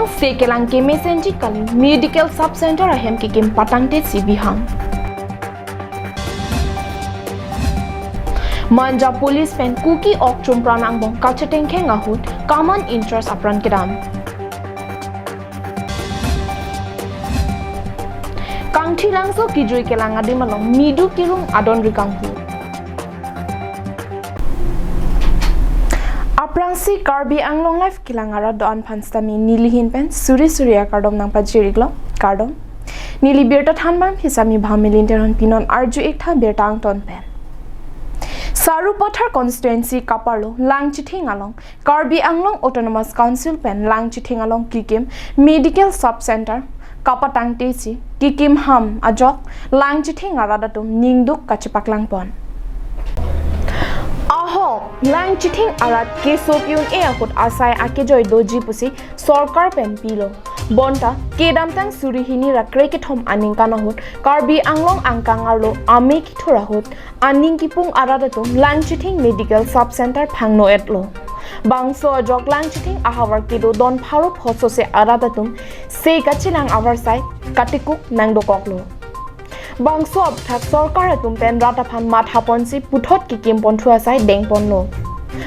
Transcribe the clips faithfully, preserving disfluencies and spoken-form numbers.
Se kelang kemesenji kali, medical sub center ahem kekim patangte si bihang. Manja police pen Kuki ok chumpran angbong kachetengkheng ahut command in charge apran kedam. Kangthilangso kijui kelang adim along midu kirung adon ri kanghu. Aphrangsi Karbi Anglong Live kelang arat do-an aphan sitame neli ahin pen suri suri akardom nangpajir-iklo, kardom. Neli birta thanbang hisami Bhamilin Teron. Pinon arju-ik tha birta angton pen. Sarupathar constituency kaparlo Langchithing along Karbi Anglong Autonomous Council pen Langchithing along kekim medical sub center kapatangte si kekim ham ajok Langchithing arat atum ningduk kachepaklang pon. Ahok Langchithing arat keso ke-un-e ahut asai akejoi doji pusi sorkar pen pilo. Bonta kedamtang suri hini ra krekethom aningkan ahut Karbi Anglong angkang arlo ame kithur ahut aning kipung arat atum Langchithing Medical Sub Center phangno-etlo. Bangso ajok Langchithing ahavar kedo don pharo pho sose arat atum se kachelang avarsai katikuk nangdokoklo. Bangso aphuthak sorkar atum pen rat aphan matha ponsi puthot kekim ponthu asai dengponlo.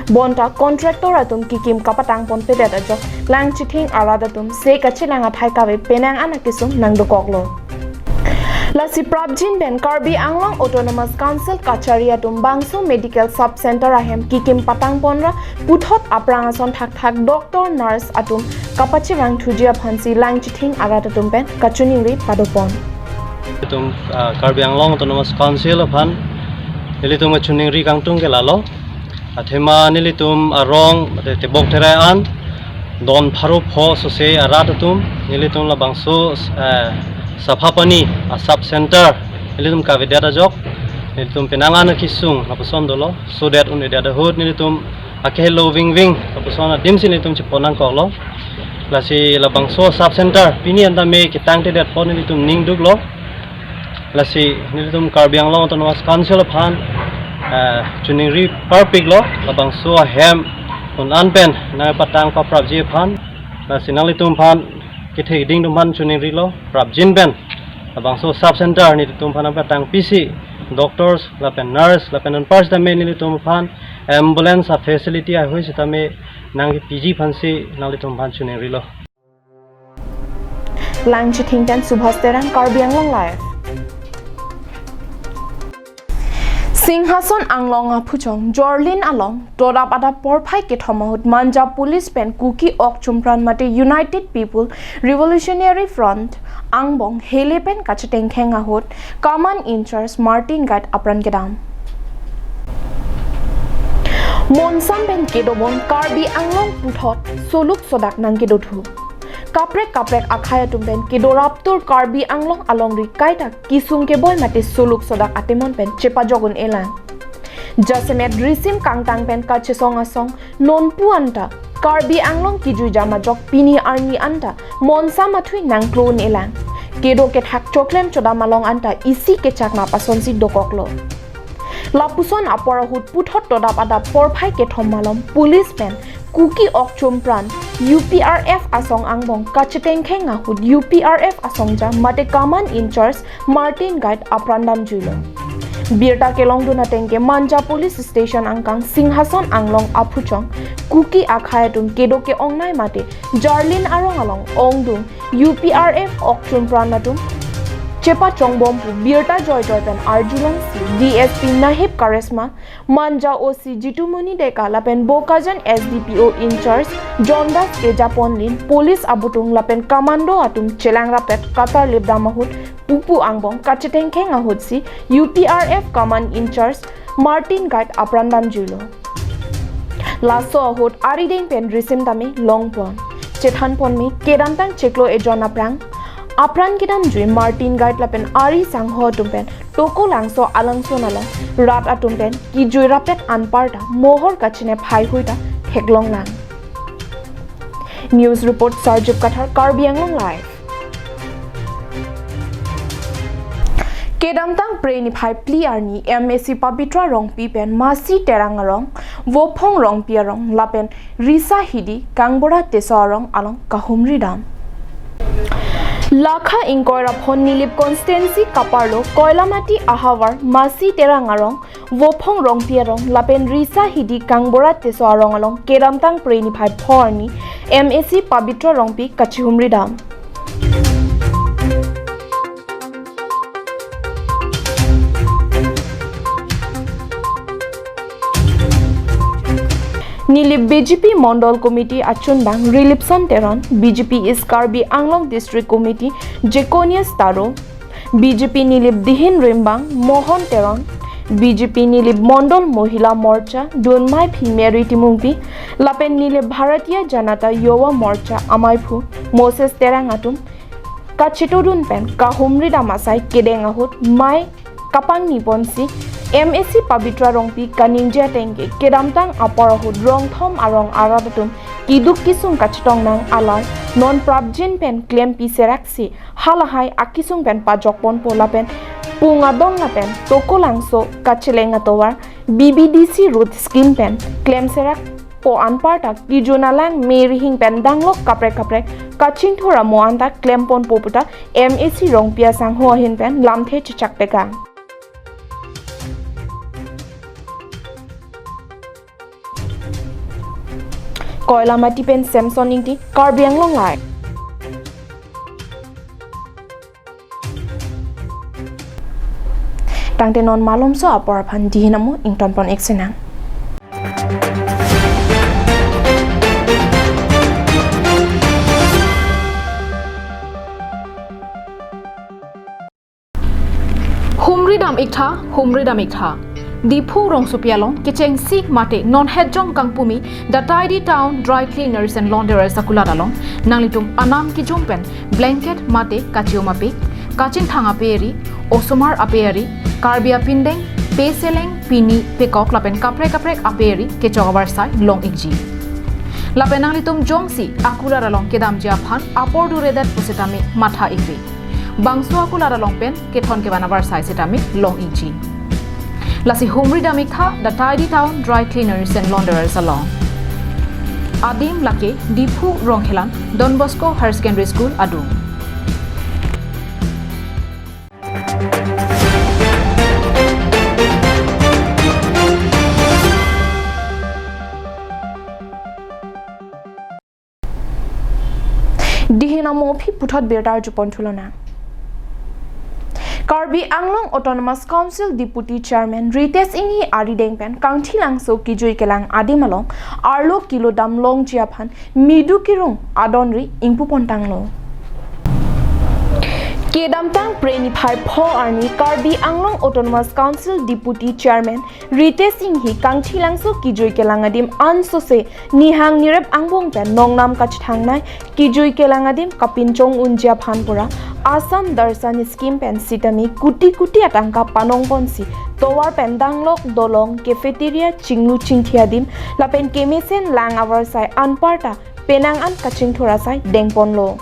Bonta contractor atum kekim kapatang ponpedet ajok Langchithing arat atum se kachelang athai kave penang an akesung nangdokoklo. Lasi prapjin pen Karbi Anglong Autonomous Council kachari atum bangso medical sub center ahem kekim patang ponra puthot aphrang ason thakthak doctor, nurse atum kapachevang thuji aphansi Langchithing arat atum pen kachiningri padopon. Ilitum, ah, Karbi Anglong Autonomous Council aphan ilitum kachiningri kangtung ke lalo. Athema nelitum arong, mate tebok terai an, don pharo pho sose arat atum, nelitum labangso, eh, Saphapani a sub center, nelitum kavedet ajok, nelitum penang an akesung lapuson dolo, so that un-edet ahut nelitum akehelo vingving lapuson adimsi nelitum chepon nangkoklo. Lasi labangso sub center pini anta me ketangtedet pon nelitum ningduklo. Lasi nelitum Karbi Anglong Autonomous Council aphan, eh, chiningri parpiklo, labangso ahem un-an pen nangpatang paprapji aphan. Lasi nanglitum aphan kethek ding atum aphan chiningrilo, prapjin pen labangso sub center nelitum aphan nangpatang pisi doctors lapen nurse lapen anpar sitame nelitum aphan ambulance a facility ahoi sitame nangpiji aphansi nanglitum aphan chiningrilo. Langchithing pen Subhas Terang, Karbi Anglong Live. Singhason Anglong aphuchong Jorlin along todap adap porphai kethom ahut Manja Police pen Kuki ok chumpran mate United People Revolutionary Front angbong hele pen kachetengkheng ahut Command in charge Martin Guide apran kedam. Monsam pen kedobon Karbi Anglong puthot soluk sodak nangkedothu. Kaprek kaprek akhei atum pen kedo raptur Karbi Anglong alongri kaita kesung keboi mate soluk sodak atemon pen chepajok un-elang. Jasemet risim kangtang pen kachesong asong nonpu anta Karbi Anglong kijui jam ajok pini arni anta monsam athui nangklo un-elang. Kedo kethak choklem chodam along anta isi kechak nap asonsi dokoklo. Lapuson apor ahut puthot todap adap porphai kethom malom police pen Kuki ok chumpran U P R F asong angbong kachetengkheng ahut U P R F asongja mate Command in charge Martin Guide apran damjuilo. Birta kelongdun ateng ke Manja Police Station angkang Singhason Anglong aphuchong Kuki akhei atum kedo ke-ongnei mate Jarlin arong along ongdung U P R F ok chumpran atum chepachongbom pu birta joijoi pen arjulongsi D S P Nahib Karishma, Manja O C Jitumoni Deka lapen Bokajan S D P O in charge John Das kejaponlin police abutung lapen commando atum chelang rapet katar lipdam ahut pupu angbong kachetengkheng ahutsi U P R F command in charge Martin Guide apran damjuilo. Laso ahut arideng pen risim tame longpon. Chethanpon me kedamtang chiklo ejon aphrang apran kedamjui Martin Guide lapen ari sangho atum pen Tokolangso alangsun along rat atum pen kijui rapet anparta mohor kachinep haihui ta theklonglang. News report Sarjup Kathar, Karbi Anglong Live. Kedamtang Phre niphai phli arni M A C Pabitra Rongpi pen Masi Terang arong Vophong Rongpi arong lapen Risa Hidi Kangbura Teso arong along kahumri dam. Lakha ingkoi ra phongo Nilip constituency kaparlo Koilamati ahavar Masi Terang arong, Vophong Rongpi arong lapen Risa Hidi Kangbura Teso arong along kedamtang Phre niphai pho arni M A C Pabitra Rongpi kachihumri dam. Nilip B J P Mondol Committee achunbang Rilipson Teron, B J P East Karbi Anglong District Committee Jeconius Taro, B J P Nilip Dihin Rimbang Mohon Teron, B J P Nilip Mondol Mohila Morcha Dunmai Phi Mary Timungpi, lapen Nilip Bharatiya Janata Yuva Morcha amaiphu Moses Terang atum kachetodun pen kahumri dam asai kedeng ahut mei kapangni ponsi M A C Pabitra Rongpi kaningje ateng ke kedamtang apor ahut rong thom arong arat atum keduk kesung kachetong nang alar non prapjin pen klempi seraksi halahai akesung pen pajok ponpo lapen Pung Adong lapen Tokolangso kacheleng atovar B B D C road scheme pen klem serak po anparta kejun alang me rihing pen danglok kaprek kaprek kachingthur amo anta klem ponpo puta M A C Rongpi asangho ahin pen lamthe chechak tekang. Koilamati pen Samson Ingti, Karbi Anglong Live. Tangte non malomso apor aphan dihin amo ingtonpon ik sinang. Humri dam iktha, humri dam iktha. Diphu rongsopi along kechengsi mate non hetjong kangpumi The Tidy Town Dry Cleaners and Launderers akulat along nanglitum anam kejum pen blanket mate kachium ape, kachingthang ape eri, osomar ape eri, Karbi apindeng, peseleng, pini, pekok lapen kaprek kaprek ape eri kechok avarsai long ikji. Lapen nanglitum jongsi akulat along kedamji aphan apor duredet pusitame matha ikri. Bangso akulat along pen kethon kevan avarsai sitame long ikji. Lasi humri dam iktha The Tidy Town Dry Cleaners and Launderers along. Adim lake Diphu Rongkhelan Don Bosco Higher Secondary School adung. Dihin amo aphi puthot birta arjupon thulonang. Karbi Anglong Autonomous Council Deputy Chairman Ritesh Enghi arideng pen Kangthilangso kejui kelang adim along arlo kilut dam longji aphan midu kirung adonri ingpupon tanglo. Kedamtang Phre niphai pho arni Karbi Anglong Autonomous Council Deputy Chairman Ritesh Enghi Kangthilangso kejui kelang adim ansose nihang nirep angbong pen nongnam kachithangnai kejui kelang adim kapinchong unji aphan pura Assam Darshan scheme pen sitame kuti kuti atangka panongponsi tovar pen danglok, dolong, cafeteria, chinglu chingthi adim lapen kemesen lang avarsai anparta penang an kachingthur asai dengponlo.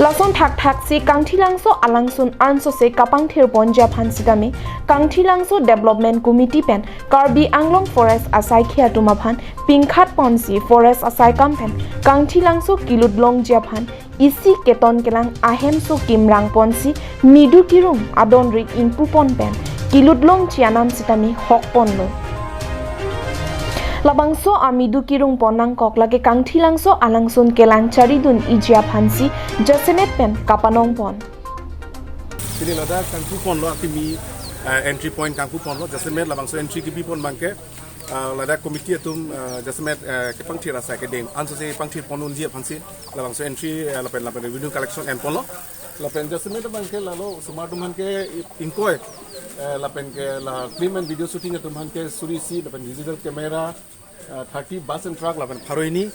Lason thakthaksi Kangthilangso alangsun ansose kapangthirponji aphan sitame Kangthilangso Development Committee pen Karbi Anglong Forest asaikhi atum aphan pingkhatponsi forest asaikam pen Kangthilangso kilut longji aphan isi keton kelang ahemso kimrangponsi midu kirung adonri ingpupon pen kilut longji anam sitame hokponlo. Labangso amidu kirungpon nangkok lake Kangthilangso alangsun kelang charidun iji aphansi jasemet pen kapanongpon. Pini ladak kangpuponlo akimi, eh, entry point kangpuponlo, jasemet labangso entry kibipon abangke, ah, ladak committee atum, ah, jasemet, eh, kepangthir asai kedeng ansose pangthirpon unji aphansi labangso entry, eh, lapen lapen revenue collection enponlo. Lapen jasemet abangke lalo osomar atum aphanke ingkoi, eh, lapen ke la film and video shooting atum aphanke suri isi lapen digital camera, ah, thirty bus and truck lapen pharo hini,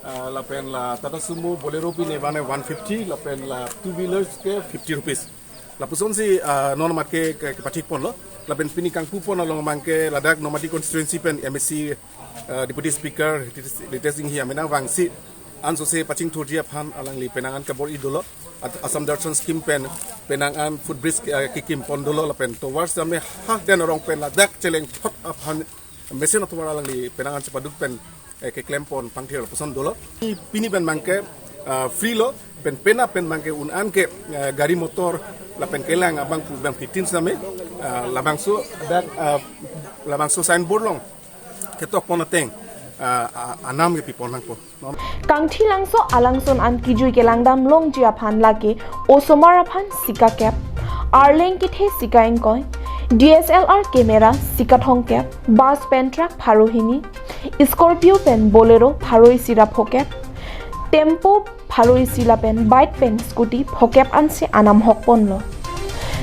ah, lapen la Tata Sumo, Bolero pi ne bane one fifty, lapen la two wheelers ke fifty rupees. Lapusonsi, ah, non amat ke, ke, kepathikponlo. Lapen pini kangpupon along abangke ladak Nomati constituency pen M A C, ah, Deputy Speaker Ritesh, Ritesh Enghi amenang vangsi Ansose pachingthurji aphan alangli penang an kabor-i dolo. At Assam Darshan scheme pen penang an footbridge, eh, kekim pon dolo lapen tovar same ha Den Arong pen ladak chelengthot aphan mesen atovar alangli penang an chepaduk pen, eh, keklem pon pangthir lapuson dolo. Pini pen abangke, ah, free lo, pen penap pen abangke un an ke, eh, gari motor lapen kelang abang pu bang fitin same, ah, labangso dak, ah, labangso signboard along ketok pon ateng, ah, ah, anam kepi pon nangpo. Kangthilangso alangsun an kijui kelangdam longji aphan lake osomar aphan sika kep, arleng kethe sika ingkoi, D S L R camera sika thomkep, bus pen truck pharo hini, Scorpio pen Bolero pharo isi ra phokep, tempo pharo isi lapen bike pen scooty phokep ansi anam hok ponlo.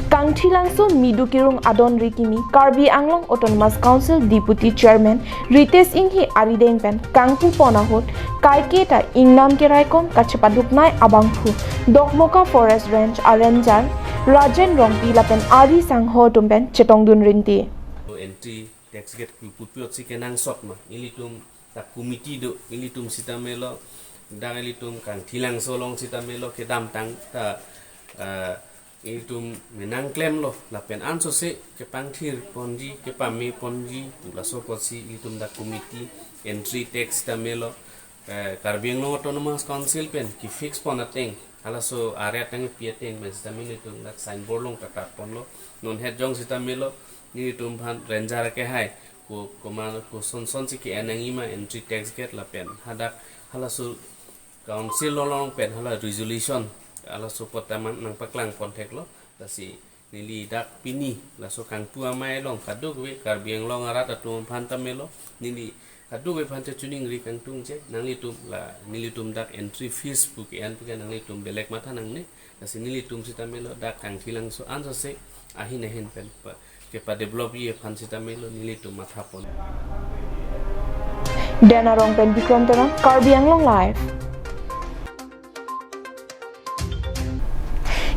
Kangthilangso Midu Kirung adon ri kimi Karbi Anglong Autonomous Council Deputy Chairman Ritesh Enghi arideng pen kangpu pon ahut kaiketa ingnam keraikom kachepaduknei abangphu Dokmoka Forest Range a Ranger Rajen Rongpi lapen ari sangho atum pen chetongdun rinti. Entry tax gate pu pu pu si kenangsot ma, ilitum ta committee do, ilitum sitame lo, dak ilitum Kangthilangso along sitame lo kedamtang ta, eh, ilitum menang klemlo, lapen ansose kepangthir ponji, kepame ponji pu laso apotsi ilitum dak committee entry tax sitame lo, eh, Karbi Anglong Autonomous Council pen kefix pon ateng, halaso aret nangpi ateng pen sitame ilitum dak signboard along katak ponlo. Non het jong sitame lo, nelitum aphan ranger akehai ko, koman koson son si ke-en nangjima entry tax gate lapen hadak halaso council along pen hala resolution halaso apot ta man nangpaklang pon theklo. Lasi neli dak pini laso kangpu amei along kadokave Karbi Anglong arat atum aphan tame lo, neli kadokave aphan chechiningri kangtung che, nanglitum la nelitum dak entry fees pu ke-en pu ke nanglitum belek matha nangne. Lasi nelitum sitame lo dak Kangthilangso ansose ahin ahin pen pa, kepadevelopji aphan sitame lo nelitum matha pon. Den Arong pen Bikram Teron, Karbi Anglong Live.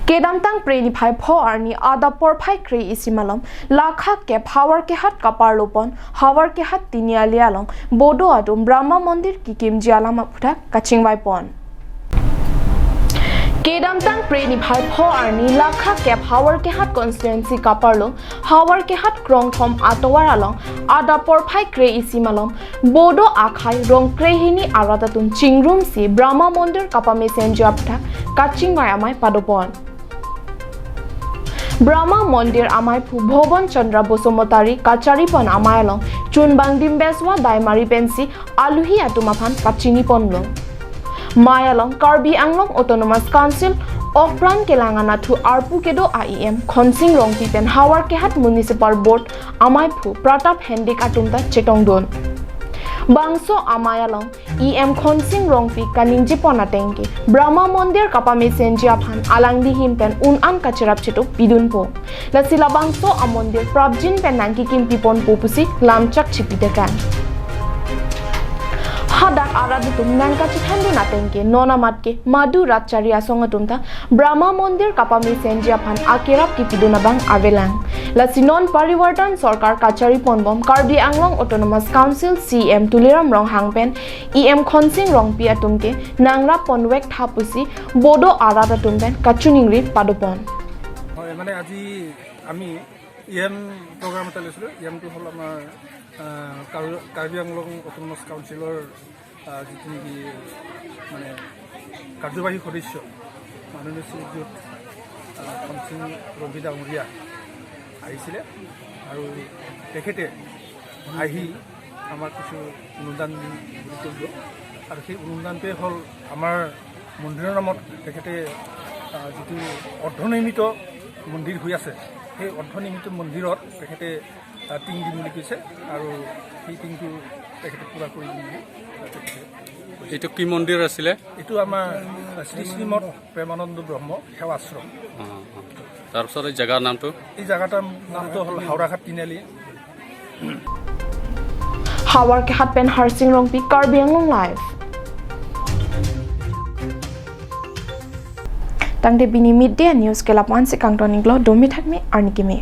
Kedamtang Phre niphai pho arni adap porphai kre-isi malom lakha kep Howraghat kaparlo pon Howraghat Tiniali along Bodo atum Brahma Mondir kekimji alam aphuthak kachingvai pon. Kedamtang Phre niphai pho arni lakha kep Howraghat constituency kaparlo Howraghat krongthom atovar along adap porphai kre-isi malom Bodo akhei rong krehini arat atum chingrumsi Brahma Mondir kapamesenji aphuthak kachingvai amei pado pon. Brahma Mondir ameiphu Bhoban Chandra Basumatary kachari pon amei along chunbang Dimbeswa Daimari pensi aluhi atum aphan pachini ponlo. Mei along Karbi Anglong Autonomous Council okpran kelang anatthu arpu kedo a E M Khonsing Rongpi pen Howraghat Municipal Board ameiphu Pratap Hendik atum ta chetongdun. Bangso amei along E M Khonsing Rongpi kaningje pon ateng ke Brahma Mondir kapamesenji aphan alangli ahin pen un an kacherap cheto pidunpo. Lasi labangso amondir prapjin pen nangkekimpi ponpo pusi lamchak chipi tekan. Hadak arat atum nangkachethandun ateng ke non amat ke Madhu Ratchari asong atum ta Brahma Mondir kapamesenji aphan akerap kepidun abang avelang. Lasi non Parivartan Sorkar kachari ponbom Karbi Anglong Autonomous Council C E M Tuliram Ronghang pen E M Khonsing Rongpi atum ke nangrap ponvek tha pusi Bodo arat atum pen kachiningri pado pon. হয়, মানে আজি আমি E M programme এটা লৈছিলোঁ। ই এমটো হ'ল আমাৰ, আহ, কাৰ্বি, কাৰ্বি আংলং অট'নমাছ কাউন্সিলৰ, আহ, যিটো নেকি মানে কাৰ্যবাহী সদস্য মাননীয় শ্ৰীযুত, আহ, খনসিং ৰংপি ডাঙৰীয়া আহিছিলে আৰু তেখেতে আহি আমাক কিছু অনুদান দিম বুলি কৈ গ'ল। আৰু সেই অনুদানটোৱে হ'ল আমাৰ মন্দিৰৰ নামত তেখেতে, আহ, যিটো অৰ্ধনিৰ্মিত মন্দিৰ হৈ আছে, সেই অৰ্ধনিৰ্মিত মন্দিৰত তেখেতে, আহ, টিং দিম বুলি কৈছে আৰু সেই টিংটো তেখেতে পূৰা কৰি দিম বুলি তেখেতে কৈছে। এইটো কি মন্দিৰ আছিলে? এইটো আমাৰ শ্ৰী শ্ৰীমঠ প্ৰেমানন্দ ব্ৰহ্ম সেৱা আশ্ৰম। অ, অ। তাৰপিছত এই জেগাৰ নামটো? এই জেগাটোৰ নামটো হ'ল হাওৰাঘাট তিনিআলি। Howraghat pen Harsing Rongpi, Karbi Anglong Live. Tangte pini midday news ke la-an si kangton-iklo, domi thakmi arni kimi.